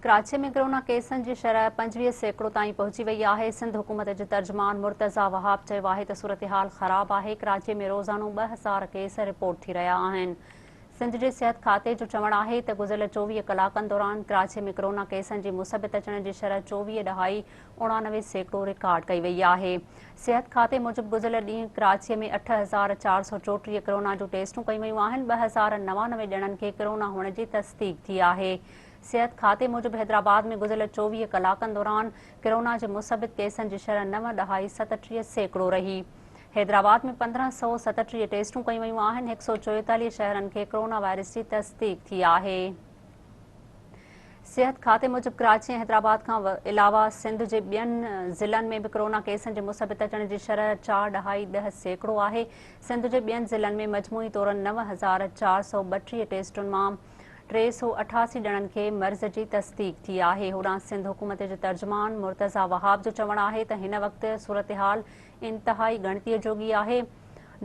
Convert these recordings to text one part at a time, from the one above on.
Karachi ۾ corona ڪيسن جي شرح 25% تائين پهچي وئي آهي. سنڌ حڪومت جي ترجمان مرتضيٰ وهاب چيو آهي ته صورتحال خراب آهي، ڪراچي ۾ روزانو 2000 ڪيس رپورٽ ٿي رهيا آهن. سنڌ جي صحت کاتي جو چوڻ آهي ته گذريل 24 ڪلاڪن دوران ڪراچي ۾ ڪرونا ڪيسن جي مثبت اچڻ جي شرح 24.89% رڪارڊ ڪئي وئي آهي. صحت کاتي موجب گذريل ڏينهن ڪراچي ۾ 8434 ڪرونا جون ٽيسٽون ڪيون ويون آهن، 2099 ڄڻن کي ڪرونا هئڻ جي تصديق ٿي آهي. صحت کاتي موجب حيدرآباد ۾ گذريل 24 ڪلاڪن دوران ڪرونا جي مثبت ڪيسن جي شرح 9.37% رهي. حيدرآباد ۾ 1537 ٽيسٽون ڪيون ويون آهن، 144 شهرن کي ڪرونا وائرس جي تصديق ٿي آهي. صحت کاتي موجب ڪراچي ۽ حيدرآباد کان علاوه سنڌ جي ٻين ضلعن ۾ به ڪرونا ڪيسن جي مثبت اچڻ جي شرح 4.10% آهي. سنڌ جي ٻين ضلعن ۾ مجموعي طور 9432 ٽيسٽن مان 388 ڄڻن کي مرض جي تصديق ٿي آهي. هوڏانهن سنڌ حڪومت جي ترجمان مرتضيٰ وهاب جو چوڻ آهي ته هن وقت صورتحال انتهائي ڳڻتيء جوڳي آهي،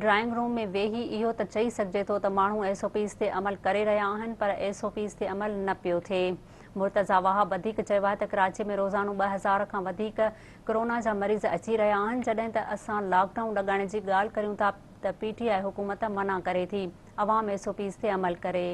ڊرائنگ روم ۾ ويهي اهو ته چئي سگهجي ٿو ته ماڻهو ايس او پيز تي عمل ڪري رهيا آهن پر ايس او پيز تي عمل نه پيو ٿئي. مرتضيٰ وهاب وڌيڪ چيو آهي ته ڪراچي ۾ روزانو 2000 کان وڌيڪ ڪرونا جا مريض اچي رهيا آهن، جڏهن ته اسان لاڪ ڊائون لڳائڻ جي ڳالهه ڪريون ٿا ته پي ٽي آء حڪومت منع ڪري ٿي، عوام ايس او پيز تي عمل ڪري.